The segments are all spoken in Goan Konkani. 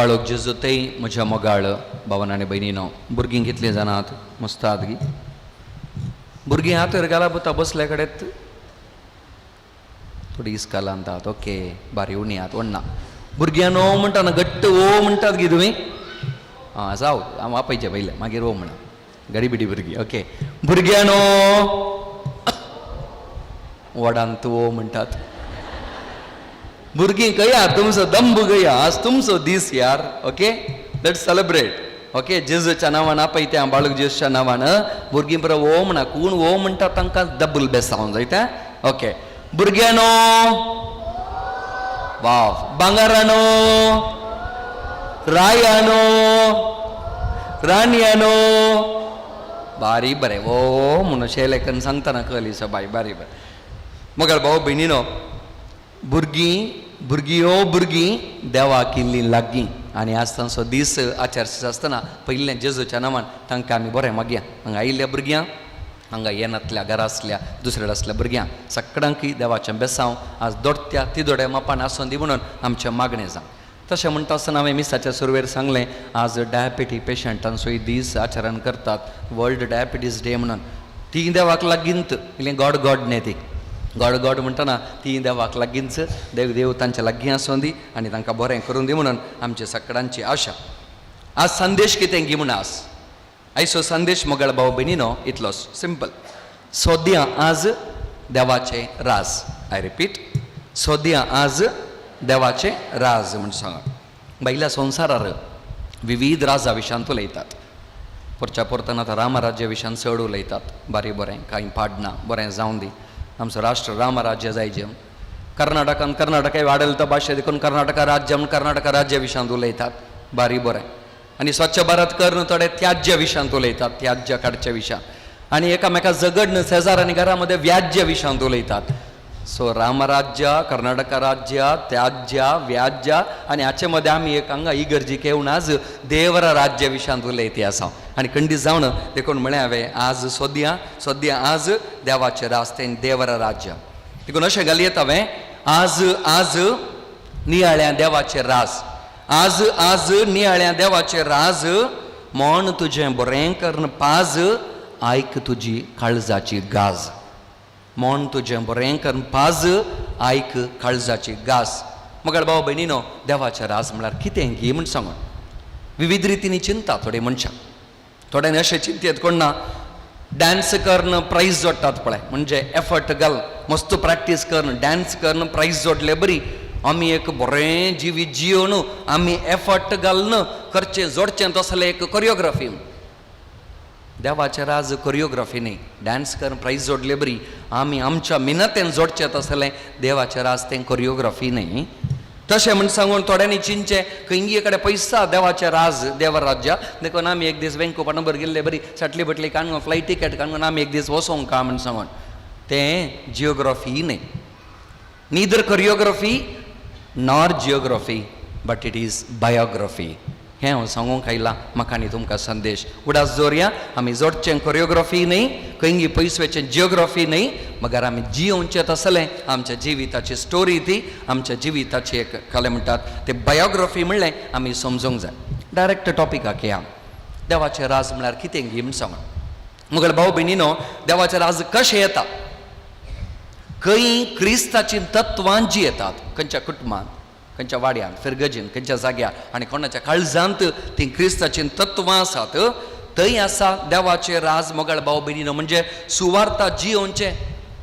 बाळक जेजू तेय म्हज्या मोगाळ भावन आनी भयणीनो, भुरगीं कितलीं जाणात मस्तात गी? भुरगीं हात घाला पुता बसल्या कडेन थोडी इस्काल आणतात. ओके, बारी उणयात ओडना. भुरग्यांनो म्हणटा ना, घट्ट ओ म्हणटात गी तुमी? आं, जावं, हांव वापयचें पयलें, मागीर ओ म्हणा. गडीबिडी भुरगीं. ओके भुरग्यांनो, व्हडान ओ म्हणटात भुरगीं. कया तुमचो दंब गया, आज तुमचो दीस यार. Okay, let's celebrate. Okay, जेजूच्या नांवान आपयत्या, बाळक जेजूच्या नांवान. भुरगीं बरो ओ म्हणा. कोण ओ म्हणटा तांकां डबल बेसावं जायता. ओके भुरग्यांनो, वाव. भांगारानो, रायानो, राणयानो, बारी बरें. ओ म्हणून शेलेकन सांगतना कळली सबाय. बारी बरें. मगर भाऊ भयणीनो, भुरगीं, भुरगीं, ओ भुरगीं देवाक इल्लीं लागीं आनी आज तांचो दीस आचार आसतना पयलें जेजूच्या नांवान तांकां आमी बरें मागया. हांगा आयिल्ल्या भुरग्यांक, हांगा येनातल्या, घरा आसल्या, दुसऱ्या आसल्या भुरग्यांक, सगळ्यांकय देवाचें बेसांव आज दोडत्या तिदोड्या मापान आसून दी म्हणून आमचें मागणें जावं. तशें म्हणटा आसतना हांवें मिसाच्या सुरवेर सांगलें, आज डायबिटी पेशंटांचोय दीस आचरण करतात, वर्ल्ड डायबिटीज डे म्हणून. ती देवाक लागींत इल्लें गॉड गॉड न्ही, ती गॉड गॉड म्हणटना ती देवाक लागींच. देव देव तांच्या लागीं आसूं दी आनी तांकां बरें करूं दी म्हणून आमची सगळ्यांची आशा. आज संदेश कितें गी म्हण, आज आयचो संदेश मोगाळ भाव भयणीनो इतलोच सिंपल. सोद्या आज देवाचें राज. I repeat, सोद्या आज देवाचें राज म्हण सांगा. बायल्या संवसारार विविध राजा विशांत उलयतात. पोरच्या पोरताना आतां रामराज्य विशांत चड उलयतात. बारी बरें, कांय पाडना, बरें जावं दी. आमचो राष्ट्र रामराज्य जायजे. कर्नाटकान कर्नाटकाय वाडलता भाशे, देखून कर्नाटका राज्य म्हूण कर्नाटका राज्य विशांत उलयतात. बारी बरें. आनी स्वच्छ भारत करून थोडे त्याज्य विशांत उलयतात, त्याज्य काडच्या विशांत. आनी एकामेका झगडन शेजार आनी घरामध्ये व्याज्य विशांत उलयतात. सो रामराज्य, कर्नाटका राज्य, त्याज्य, व्याज्य आनी हाचे मदें आमी एक हांगा इगर्जीक येवन आज देवरा राज्य विशांत उलयती आसा आनी खंडीत जावन. देखून म्हळें हांवें, आज सोदया, सोदया आज देवाचें राज, तें देवरा राज्य. देखून अशें घालयेत हांवें, आज आज नियाळ्या देवाचें राज, आज आज नियाळ्या देवाचें राज. मन तुजें बरें करून पाज, आयक तुजी काळजाची गाज. मन तुजें बरें करून पाज, आयक काळजाची गाज. मगळ भाव भयणीनो, देवाचें राज म्हळ्यार कितें गी म्हण सांगून विविध रितींनी चिंता थोडीं मनशां. थोड्यांनी अशें चिंतयेत, कोण ना डान्स करून प्रायज जोडटात पळय, म्हणजे एफर्ट घाल, मस्त प्रॅक्टीस करून डान्स करून प्रायज जोडले बरी आमी एक बरें जिवीत जियोवन आमी एफर्ट घालून करचें जोडचें तसलें एक कोरियोग्राफी. देवाचें राज कोरियोग्राफी न्ही. डान्स करून प्रायज जोडले बरी आमी आमच्या मिनतेन जोडचें तसलें देवाचें राज तें कोरियोग्राफी न्ही. तशें म्हण सांगून थोड्यांनी चिंतचें, खंयी कडेन पयसा देवाचें राज, देवराज्य, देखून आमी एक दीस वेंकू पणबर गेल्ले बरी साटली बटली काडून, फ्लायट टिकेट काडून आमी एक दीस वचोंक का म्हण सांगून, तें जियोग्राफी न्ही. Neither choreography nor geography, but it is biography. हें हांव सांगूंक आयलां म्हाका आनी तुमकां संदेश. उडास दवरया, आमी जोडचें कोरियोग्राफी न्ही, खंय पयस वचचें जियोग्राफी न्ही, मगर आमी जियोवचें तसलें आमच्या जिविताची स्टोरी ती, आमच्या जिविताची एक कले म्हणटात ते बायोग्राफी म्हणलें आमी समजूंक जाय. डायरेक्ट टॉपिकाक या. देवाचें राज म्हळ्यार कितें गी म्हण सांगून, मगर भाऊ भयणीनो, देवाचें राज कशें येता? खंय क्रिस्ताचीं तत्वां जी येतात, खंयच्या कुटुंबांत, खंयच्या वाड्यांत, फिरगजीन, खंयच्या जाग्यार आनी कोणाच्या काळजांत तीं क्रिस्ताचीं तत्वां आसात, थंय आसा देवाचें राज. मोगाळ भाव भयणीनो, म्हणजे सुवार्ता जियोवचें,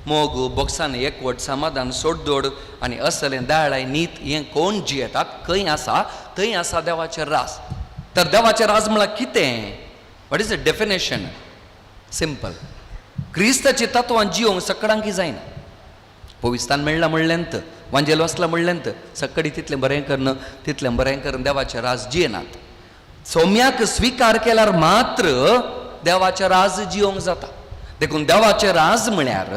मोग, बोगसान, एकवट, समाधान, सोडदोड आनी असलें दाळाय, नीत हें कोण जियेतात खंय आसा, थंय आसा देवाचें राज. तर देवाचें राज म्हळ्यार कितें? What is the definition? Simple. क्रिस्ताची तत्वां जियोंक सगळ्यांकी जायना. पविस्तान मेळ्ळा म्हणलेंत, वांजेल वसला म्हणलेंत, सकाळी तितलें बरें करून, तितलें बरें करून देवाचें राज जियेनात. सोम्याक स्विकार केल्यार मात्र देवाचें राज जियोंक जाता. देखून देवाचें राज म्हळ्यार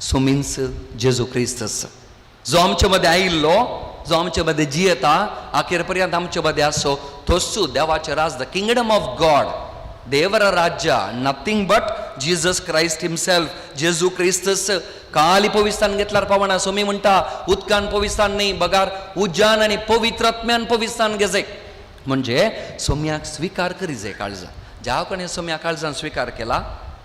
सोमीन्स जेजू क्रिस्तस, जो आमचे मदें आयिल्लो, जो आमचे मदें जियेता, अखेर पर्यंत आमचे मदें आसो, तोच देवाचें राज. The kingdom of God, देवरा राज्य, nothing but Jesus Christ himself, जेजू क्रिस्तस काली पविस्तान घेतल्यार पावना. सोमी म्हणटा उदकान पविस्तान न्ही, बगार उज्यान आनी पवित्र आत्म्यान पविस्तान घेजे. म्हणजे सोम्याक स्विकार करीजे काळजान. ज्या कोणें सोम्या काळजान स्विकार केला,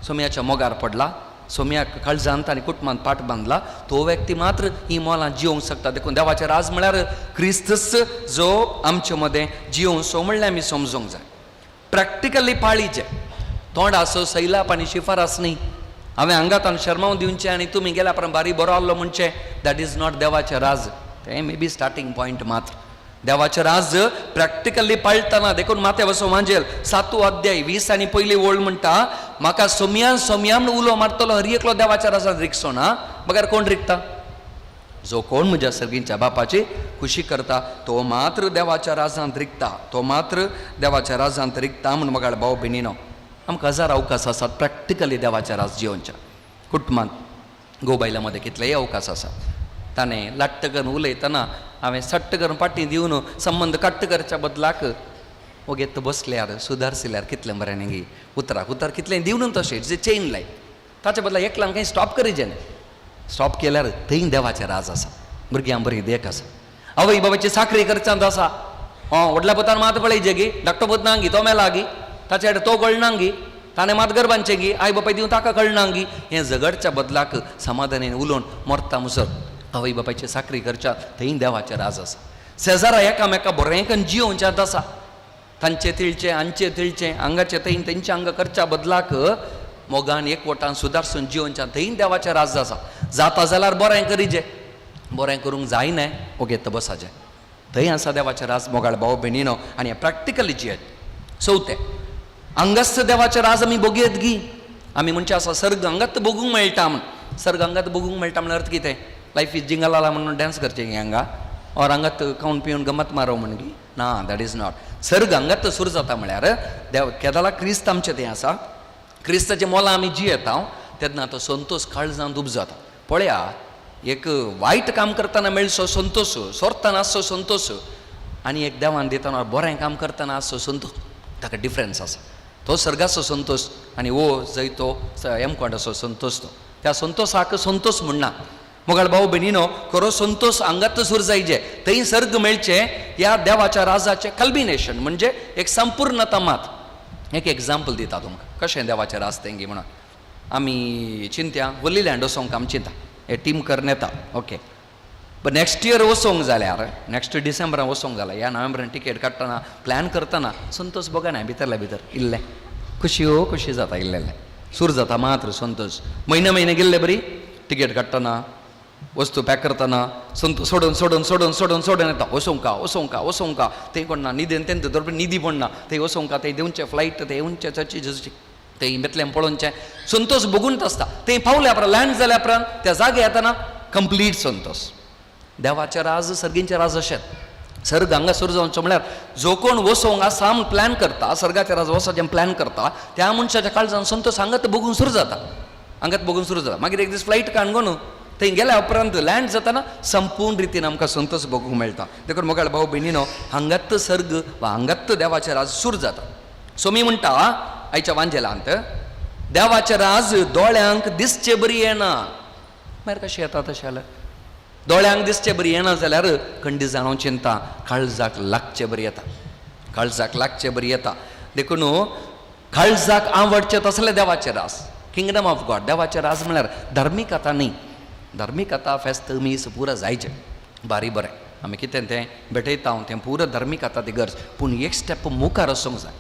सोम्याच्या मोगार पडला, सोम्याक काळजांत आनी कुटुंबांत पाट बांदला, तो व्यक्ती मात्र ही मोलां जिवंक शकता. देखून देवाचें राज म्हळ्यार क्रिस्तस जो आमचे मदें जिवंक म्हणल्यार आमी समजूंक जाय. प्रॅक्टिकली पाळीचें तोंडाचो सैलाप आनी शिफारस न्ही. हांवें हांगात शर्माव दिवचें आनी तुमी गेल्या उपरांत बारी बरो आहलो म्हणचें, that is not देवाचें राज. तें मे बी स्टार्टींग पॉयंट मात्र. देवाचें राज प्रॅक्टिकली पाळटना. देखून माथ्या वांजेल 7 अध्याय 20 आनी पयली ओळ म्हणटा, म्हाका सोमयान सोमया म्हूण उलो मारतलो हर एकलो देवाच्या राजान रिगचो ना, बगर कोण रिगता? जो कोण म्हज्या सर्गींच्या बापाची खुशी करता तो मात्र देवाच्या राजांत रिगता, तो मात्र देवाच्या राजांत रिगता. म्हूण मगाळ भाव भयणीनो, आमकां हजार अवकाश आसात प्रॅक्टिकली देवाच्या राज जिवनच्या. कुटुंबांत घोव बायलां मदें कितलेय अवकाश आसात. ताणें लाट्ट करून उलयतना हांवें सट्ट करून पाटी दिवन संबंद कट्ट करच्या बदलाक ओगेत बसल्यार सुदारशिल्यार कितलें बरें न्ही. उतराक उतर कितलें दिवन तशें it's a chain लायक. ताच्या बदला एकल्यान कांय स्टॉप करीचे न्ही. स्टॉप केल्यार थंय देवाचें राज आसा, भुरग्यां बरी देख आसा. आवय बाबाची साखरी करच्यांत आसा. व्हडल्या पुतान मात पळयचे गी, धाकटो पूत ना गी, तो मेला गी, ताचे आड तो कळना गी, ताणें मात गरबांचें गी, आई बापाय दिवन ताका कळना गी. हें झगडच्या बदलाक समाधानान उलोवन मरता मुसर आवय बापायची साखरी करच्या थंय देवाचें राज आसा. शेजारा एकामेका बरें करून जियोवच्यांत आसा. तांचे तिळचें हांचे तिळचें हांगाचें थंय तेंचे हांगा करच्या बदलाक मोगान एकवटान सुदारसून जिवनच्या थंय देवाचें राज आसा. जाता जाल्यार बरें करीजे, बरें करूंक जायना ओगेत बसाचें, थंय आसा देवाचें राज मोगाळ भाव भयणीनो. आनी हें प्रॅक्टिकली जियेत. चवथें, हांगाच देवाचें राज आमी भोगयत गी. आमी म्हणचे आसा सर्ग हांगात भोगूंक मेळटा म्हण. सर्ग हांगात भोगूंक मेळटा म्हळ्यार अर्थ कितें? लायफ is जिंगलाला म्हणून डांस करचें गी हांगा, ऑर हांगात खावन पिवन गमत मारो म्हण गी ना, that is not. सर्ग हांगात सुरू जाता म्हळ्यार देव केदाला क्रिस्त आमचें तें आसा, क्रिस्ताचें मोलां आमी जियेता तेन्ना तो संतोश काळजांत उपजाता. पळया, एक वायट काम करतना मेळचो संतोश, सोरतना आसचो संतोश, आनी एक देवान दितना बरें काम करतना आसचो संतोश, ताका डिफरन्स आसा. तो सर्गाचो संतोश आनी हो जंय तो हेमकोंडाचो संतोश, तो त्या संतोशाक संतोश म्हणना. मोगाळ भाव भयणीनो, खरो संतोश हांगात सुरू जायचे, थंय सर्ग मेळचें. ह्या देवाच्या राजाचें कल्बिनेशन म्हणजे एक संपूर्णता मात. एक एग्जाम्पल दिता तुमकां कशें देवाचें राज तेंगी म्हणून. आमी चिंत्या होली लँड वचोंक आमी चिंता, हे टीम करून येता, ओके. बट नेक्स्ट इयर वचोंक जाल्यार, नेक्स्ट डिसेंबरान वचोंक जाल्यार, ह्या नोव्हेंबरान टिकेट काडटना प्लॅन करतना संतोश बघा भितरल्या भितर इल्लें खुशी हो खुशी जाता, इल्लें सूर जाता मात्र संतोश. म्हयने म्हयने गेल्ले बरी टिकेट काडटना वस्तू पॅक करतना संतोश सोडून सोडून सोडून सोडून सोडून येता. वचोंका वचोंका वचोंका थंय कोण ना निदेन तेंत दर निदी पडना, थंय वचोंका, थंय दिवचें फ्लायट, थंय येवचें चर्ची जेजूची, थंय बेतलें पळोवचें, संतोश भोगून आसता. थंय पावल्या उपरांत लँड जाल्या उपरांत त्या जाग्यार येतना कंप्लीट संतोश. देवाचें राज सर्गींचें राज अशें सर्ग हांगा सुरू जावचो म्हळ्यार जो कोण वचोंक आसा म्हूण प्लॅन करता, सर्गाचें राज वचपाचें प्लॅन करता, त्या मनशाच्या काळजान संतोश हांगात भोगून सुरू जाता, हांगात भोगून सुरू जाता. मागीर एक दीस फ्लायट काडून थंय गेल्या उपरांत लँड जातना संपूर्ण रितीन आमकां संतोश भोगूंक मेळटा. देखून मोगाळ भाव भयणीनो, हांगात सर्ग वा हांगात देवाचें राज सुरू जाता. सो मी म्हणटा आयच्या वांजेलांत देवाचें राज दोळ्यांक दिसचे बरी येना. मागीर कशें येता तशें जाल्यार? दोळ्यांक दिसचे बरी येना जाल्यार खंडी जाणो चिंता काळजाक लागचे बरी येता, काळजाक लागचे बरी येता. देखून काळजाक आवडचें तसलें देवाचें राज, किंगडम ऑफ गॉड. देवाचें राज म्हळ्यार धार्मीक कथा न्ही. धार्मीक कथा फेस्त मीस पुरा जायचें बारी बरें, आमी कितें तें भेटयता तें पुरा धार्मीक कथा ती गरज, पूण एक स्टेप मुखार वचूंक जाय.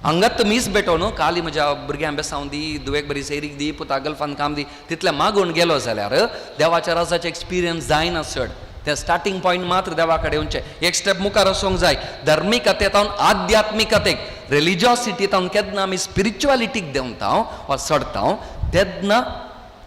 हांगात मीस भेटोवन काली म्हज्या भुरग्यांक बेसांव दी, धुवेक बरी सैरीक दी, पुता गल्फान काम दी, तितलें मागून गेलो जाल्यार देवाच्या राजाचें एक्सपिरियन्स जायना चड. तें स्टार्टींग पॉयंट मात्र देवा कडेन येवचें, एक स्टेप मुखार वचूंक जाय. धार्मिकतेंत आध्यात्मिकतेक, रिलिजियोसिटींत केन्ना आमी स्पिरिच्युअलिटीक देंवता वा चडता तेन्ना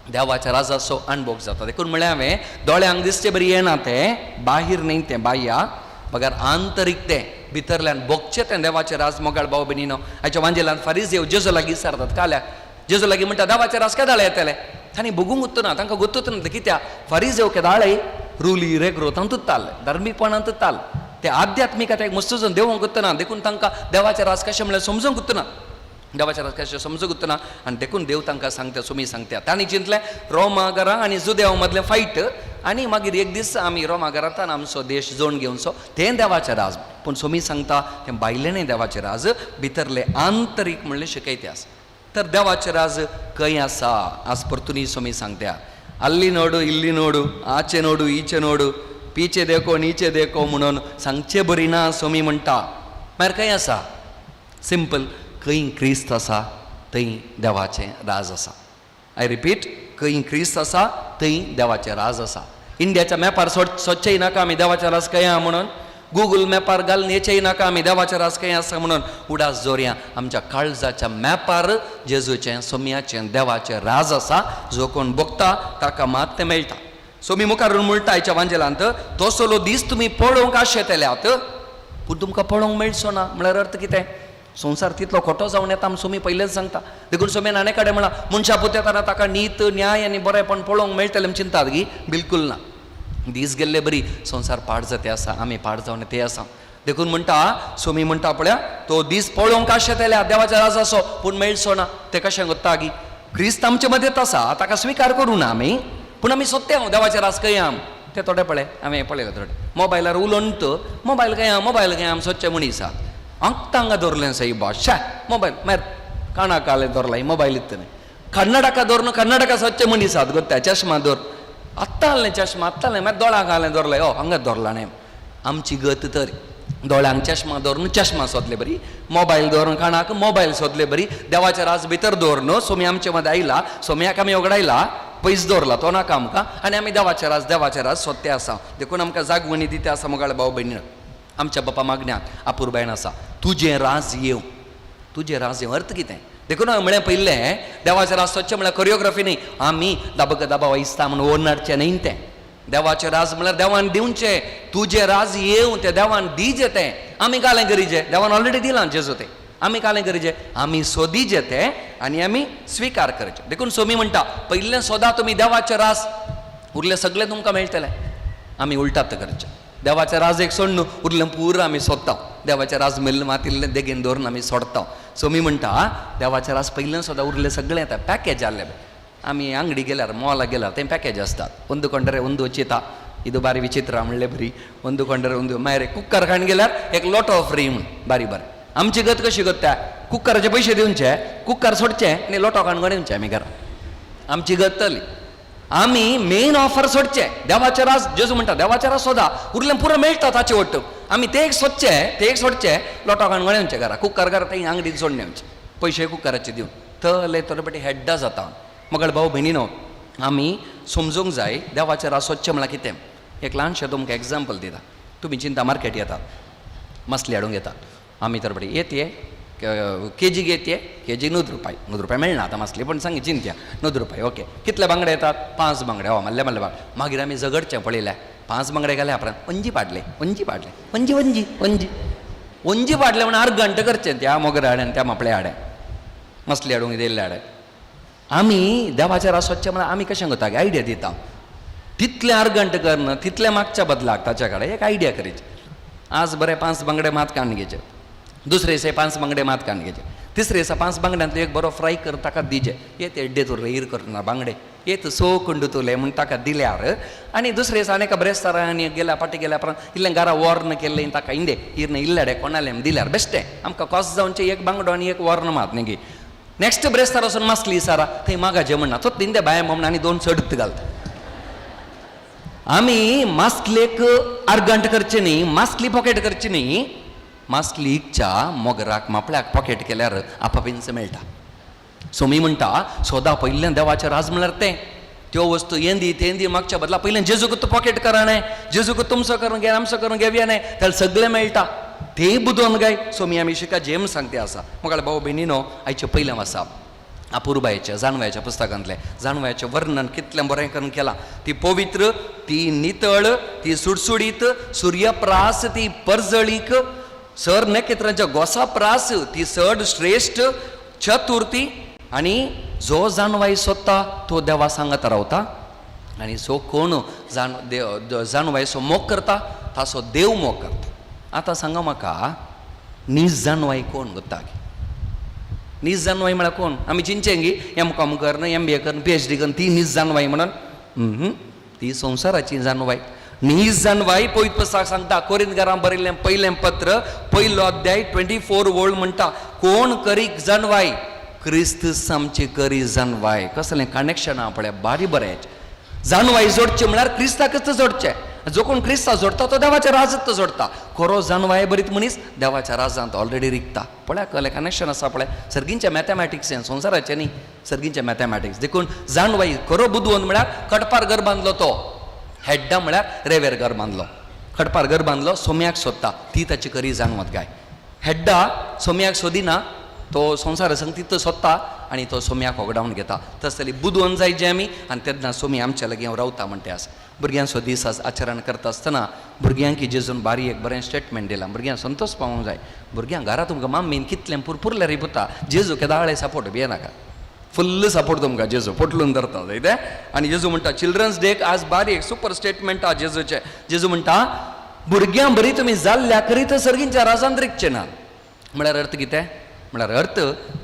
देवाच्या राजाचो अणभव जाता. देखून म्हळ्यार हांवें दोळ्यांक दिसचे बरी येना तें, बाहीर न्ही तें बाह्या, बगर आंतरीक तें भितरल्यान भोगचें तें देवाचें राज. मोगाळ भाव भयणीनो, आयच्या वांजेलान फारीज जेजो लागीं विचारतात काल्याक, जेजो लागीं म्हणटा देवाचें राज केदाळे येतलें? तांणी भोगूंक उत्तना, तांकां गोत्तूच ना. कित्याक फारीज केदाळे रुली रेग्रो तांतूत ताल, धार्मीकपणांतूच ताल, ते आध्यात्मिक एक मस्तूच देवूंक उत्तना. देखून तांकां देवाचें राज कशें म्हणल्यार समजूंक उत्तना. देवाचें राज कशें समजूंक ना. आनी देखून देव तांकां सांगता, सोमी सांगता. तांणी चिंतलें रोमा घरा आनी जुदेव मदलें फायट आनी मागीर एक दीस आमी रोमा घरांत आमचो देश जोड घेवचो, तें देवाचें राज. पूण सोमी सांगता तें भायलें न्हय देवाचें राज, भितरलें आंतरीक म्हणलें शिकयते आसा. तर देवाचें राज खंय आसा आज परतूनय सोमी सांगता. अल्ली नोडू इल्ली नोडू, आचे नोडू इचे नोडू, पिचे देखो नीचे देखो म्हणून सांगचे बरी ना सोमी म्हणटा. मागीर खंय आसा? सिंपल, खंय क्रिस्त आसा थंय देवाचें राज आसा. I repeat, खंय क्रिस्त आसा थंय देवाचें राज आसा. इंडियाच्या मॅपार सोदचेय नाका आमी देवाचें राज खंय आहा म्हणून, गुगल मॅपार घालून येचेय नाका आमी देवाचें राज खंय आसा म्हणून. उडास दवरया आमच्या काळजाच्या मॅपार जेजूचें, सोम्याचें, देवाचें राज आसा. जो कोण भोगता ताका मात तें मेळटा. सोमी मुखार म्हणटा आयच्या वांजेलांत, तसलो दीस तुमी पळोवंक आशेतल्यात पूण तुमकां पळोवंक मेळचो ना. म्हळ्यार अर्थ कितें? संवसार तितलो खोटो जावन येता आमी सोमी पयलेंच सांगता. देखून सोमेन आनी कडेन म्हळां, मनशा पूत येताना ताका नीत, न्याय आनी बरेंपण पळोवंक मेळटलें म्हण चिंतात गी? बिलकूल ना. दीस गेल्ले बरी संवसार पाड जाते आसा, आमी पाड जावन ते आसा. देखून म्हणटा सोमी म्हणटा पळया, तो दीस पळोवंक आशेतल्या देवाच्या राजाचो पूण मेळचो ना. तें कशें घडटा गी? क्रिस्त आमचे मदेंत आसा, ताका स्विकार करूं ना आमी, पूण आमी सोदते हांव देवाचे राज खंय आम ते थोडे पळय हांवें पळयलें थोडे मोबायलार उलोवन तो मोबायल खंय आहा, मोबायल खंय आम सोदचे मनीस आहा. हांगा हांगा दवरलें सायबा, शा मोबायल मागीर काणाक आलें दवरलां मोबायल इतलें. कर्नाटका दवरून कर्नाटका सोदचे मनीस आहात गोत्या, चश्मा दवर आत्तां आहलें चश्मा, आत्तां आहलें मागीर दोळ्यांक आहलें दवरलें, ओ हांगा दवरलां न्ही. आमची गत तर दोळ्यांक चश्मा दवरून चश्मा सोदले बरी, मोबायल दवरून काणाक मोबायल सोदले बरी, देवाच्या राज भितर दवरून सोमी आमचे मदें आयला, सोम्याक आमी ओगडायला, पयस दवरला तो नाका आमकां, आनी आमी देवाचे राज देवाचे राज सोदते आसा. देखून आमकां जागवणी दिते आसा. मुगाळ भाव भयणी, आमच्या बापा मागण्यांत अपुरबायन आसा, तुजें राज येवं, तुजें राज येवं. अर्थ कितें? देखून हांवें म्हळें पयलें, देवाचें राज सोदचें म्हळ्यार कोरियोग्राफी न्ही, आमी दाबक दाबा वयस्ता म्हणून ओरनाडचें न्ही. तें देवाचें राज म्हळ्यार देवान दिवचें, तुजें राज येवं, तें देवान दिजें. तें आमी कालें करीजे, देवान ऑलरेडी दिलां जेजू, तें आमी कालें करीजे, आमी सोदीजे तें आनी आमी स्विकार करचें. देखून सोमी म्हणटा पयलें सोदा तुमी देवाचें राज, उरलें सगळें तुमकां मेळटलें. आमी उलटात करचें, देवाचें राज एक सोडून उरलें पुरो आमी सोदता, देवाचें राज मेल्लें मात इल्लें देगेन दवरून आमी सोडता. सोमी म्हणटा देवाचें राज पयलें सोदा, उरलें सगळें येता. पॅकेज आहलें, आमी अंगडी गेल्यार मॉला गेल्यार थंय पॅकेज आसतात, ಒಂದು ಕೊಂಡರೆ ಒಂದು ಉಚಿತ, ಇದು ಬಾರಿ ವಿಚಿತ್ರ म्हणले बरी, ಒಂದು ಕೊಂಡರೆ ಒಂದು. मागीर कुकर खाण गेल्यार एक लोटो फ्री म्हूण बारी बरें. आमची गत कशी गत? कुकराचे पयशे दिवचे, कुकर सोडचे आनी लोटो काणकोण येवचे आमी घरा. आमची गत तली. आमी मेन ऑफर सोडचे, देवाचे राज. जेजू म्हणटा देवाचे राज सोदा, उरलें पुरो मेळटा ताचे वट्ट. आमी ते एक सोदचे, ते एक सोडचे, लोटो काणकोण येवचे घरा, कुकर घरा थंय आंगडीन सोडून येवचे, पयशे कुकराचे दिवन. तले थोडे हेड्डा जाता. मगळ भाव भयणीनो, आमी समजूंक जाय देवाचें राज सोदचें म्हळ्यार कितें. एक ल्हानशें तुमकां एग्जाम्पल दिता. तुमी चिंता मार्केट येतात, मसले हाडूंक येतात, आमी तर बरे येते केजी घेते, केजी 100 रुपये, 100 रुपये मेळना आतां मासली, पूण सांग चिंत्या 100 रुपये. ओके, कितले बांगडे येतात? 5 बांगडे. हो माल्ले माल्ले बांगडे. मागीर आमी झगडचें पळयलें, 5 बांगडे घाले उपरांत वंजी पाडले, वंजी पाडले, वंजी वंजी वंजी वंजी पाडले म्हण अर्द घंटे करचें त्या मोगरा हाडें, त्या मापळे हाडें, मसले हाडूंक येयल्ले हाडें. आमी देवाच्या राज सोदचें म्हळ्यार आमी कशें करता? आयडिया दिता. तितलें अर्गंट करना तितलें मागच्या बदलाक ताच्या कडेन एक आयडिया करीची. आज बरें 5 बांगडे मात काडून घेचे, दुसरे दिसा 5 बांगडे मात काडून घेचे, तिसरे दिसा 5 बांगड्यांतले एक बरो फ्राय कर ताका दिजे, येत एड्डे तुरले हिर करना बांगडे येत सो कुंडू तुले म्हूण ताका दिल्यार, आनी दुसरे दिसा आनी एका ब्रेस्तारा गेल्या फाटी गेल्या उपरांत इल्लें घरा वॉर्न केल्लें ताका इंदे इर्न इल्लेडे कोणालें दिल्यार बेश्टें आमकां कॉस जावचें एक बांगडो आनी एक वॉर्न मात न्ही. नेक्स्ट ब्रेस्तार वचून मासली सारा थंय मागाचे म्हणना तो तिंदे बाय म्हण आनी 2 चडत घालता. आमी मासलेक आर्गंट करचे न्ही, मासली पॉकेट करची न्ही. मासलीच्या मोगराक मापळ्याक पॉकेट केल्यार आपापींच मेळटा. सोमी म्हणटा सोदा पयलें देवाचें राज म्हळ्यार तें, त्यो वस्तू येंदी तेंदी मागच्या बदला पयलें जेजूक तूं पॉकेट करा न्हय, जेजूक तुमचो करून घे आमचो करून घेवया न्हय, त्याला सगळें मेळटा. ते बुदोवन गाय सोमी आमी शिका जेम सांगते आसा. मग भाऊ भयणीनो, आयचें पयलें आसा अपुरबायेच्या जाणवयाच्या पुस्तकांतलें जाणवयाचें वर्णन कितलें बरें करून केलां. ती पवित्र, ती नितळ, ती सुडसुडीत, सुर्यप्रास ती परजळीक, सर नखेत्रांच्या गोसाप्रास ती चड श्रेश्ठ चतुर्थी. आनी जो जाणवाय सोदता तो देवा सांगत रावता, आनी जो कोण जाण देव जाणवायचो मोग करता ताचो देव मोग करता. आतां सांगा म्हाका, नीज जाणवाय कोण गोत्ता? नीज जाणवाय म्हळ्यार कोण? आमी चिंतचें गी एम कॉम करन, एम बी ए करन, पीएचडी करन ती नीज जाणवाय म्हणून. ती संवसाराची जाणवाय. नीज जाणवाय पवित्र पुस्तक सांगता. कोरिंतकारां बरयल्लें पयलें पत्र, पयलो अध्याय, 24 ओळ म्हणटा, कोण करीक जाणवाय? क्रिस्त आमची करी जाणवाय. कसलें कनेक्शन आहा पळय, बारी बरें. जाणवाय जोडचें म्हळ्यार क्रिस्ताकच जोडचें. जो कोण क्रिस्ता जोडटा तो देवाच्या राजांत जोडटा. खरो जाणवाय बरीत मनीस देवाच्या राजांत ऑलरेडी रिगता. पळया कसलें कनेक्शन आसा पळय. सर्गींचें मॅथमॅटिक्स हें, संवसाराचें न्ही, सर्गींचें मॅथमॅटिक्स. देखून जाणवाय, खरो बुदवंत म्हळ्यार खडपार घर बांदलो तो. हेड्डा म्हळ्यार रेवेर घर बांदलो. खडपार घर बांदलो, सोम्याक सोदता, ती ताची खरी जाणवत गाय. हेड्डा सोम्याक सोदिना, तो संवसार संगतीत सोदता आनी तो सोम्याक होगडावन घेता. तसली बुदवंत जाय जे आमी, आनी तेन्ना सोमी आमच्या लागीं रावता म्हणटे आसा. भुरग्यांचो दीस आज आचरण करता आसतना भुरग्यांक जेजून बारी एक बरें स्टेटमेंट दिलां. भुरग्यांक संतोष पावोंक जाय. भुरग्यांक घरा तुमकां माम्मीन कितलें पुरपुरलें रे पुता, जेजू केदाळे सपोर्ट, भियेनाका, फुल्ल सपोर्ट तुमकां जेजू पोटलून धरता जाय ते. आनी जेजू म्हणटा, चिल्ड्रन्स डेक आज बारी एक सुपर स्टेटमेंट आहा जेजूचें. जेजू म्हणटा, भुरग्यां बरी तुमी जाल्ल्या करीत सर्गींच्या राजांत रिगचे ना. म्हळ्यार अर्थ कितें? म्हळ्यार अर्थ,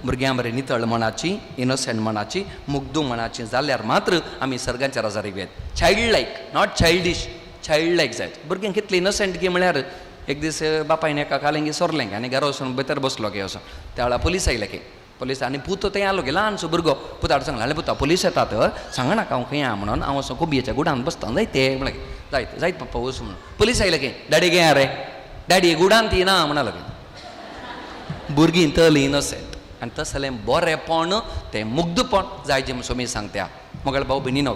भुरग्यां बरी नितळ मनाची, इनोसंट मनाची, मुग्दू मनाची जाल्यार मात्र आमी सर्गांच्या राजार रिगूं. Child like, not childish, child like जायत. भुरग्यांक कितलें इनोसंट की म्हळ्यार, एक दीस बापायन एका कालेंगी सोरलें आनी घरा वचून भितर बसलो की वचून. त्या वेळार पोलीस आयले की, पोलीस आनी पूत थंय आलो की, ल्हानसो भुरगो. पुताड सांगलें, हाले पुता, पोलीस येतात, सांगनाका हांव खंय आहा म्हणून, हांव असो कोबयेच्या गुडान बसता जायत ते. म्हणलें, जायत जायत पप्पा, वच म्हणून. पोलीस आयले की, डॅडी घे रे, डॅडी गुडान ती ना म्हणालो की. भुरगीं तली इनोसेंट आनी तसलें बरेंपण, तें मुग्धपण जाय जें सोमी सांगत्या. मगळ भाऊ भयणीनो,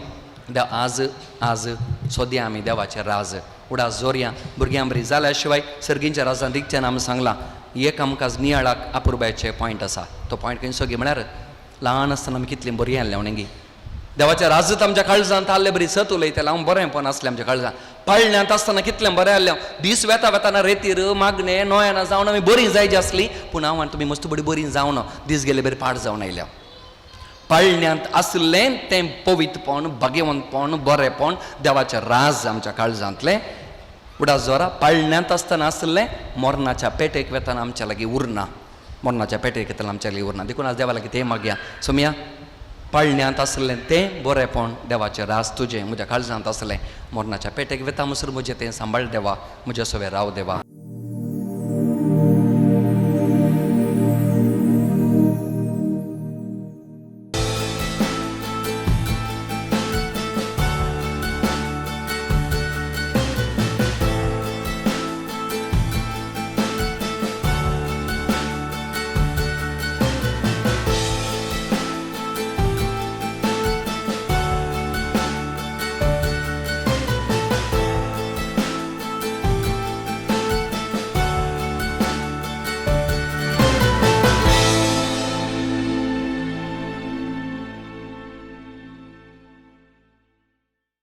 देव आज आज सोदया आमी देवाचें राज. उडास जोरया, भुरग्यां बरी जाल्या शिवाय सर्गींच्या राजान रिगचें आमी सांगलां. एक आमकां नियाळाक अपुरबायचे पॉयंट आसा. तो पॉयंट खंयचो गी म्हळ्यार, ल्हान आसतना आमी कितलीं बरीं आसलें म्हणगी. देवाच्या राजत आमच्या काळजांत आहले बरी सत उलयतालें हांव, बरेंपण आसलें आमच्या काळजांत. पाळण्यांत आसतना कितलें बरें आहलें. दीस वेता वेताना रेतीर मागणें नोयाना जावन आमी बरीं जायची आसलीं, पूण हांव आनी तुमी मस्त बरी बरीं जावन दीस गेले बरी पाड जावन आयल्या. पाळण्यांत आसलें तें पवित्रपण, भाग्यवंतपण, बरेंपण, देवाचें राज आमच्या काळजांतलें, उडास जोरा, पाळण्यांत आसतना आसलें मरणाच्या पेटेक वेताना आमच्या लागीं उरना. मरणाच्या पेटेक वेताना आमच्या लागीं उरना. देखून आज देवा लागीं तें मागया, सोमया, पाळण्यांत आसलें तें बरेंपण, देवाचें राज तुजें म्हज्या काळजांत आसलें, मरणाच्या पेटेक वेता म्हणसर म्हजें तें सांबाळ देवा, म्हज्या सवें राव देवा.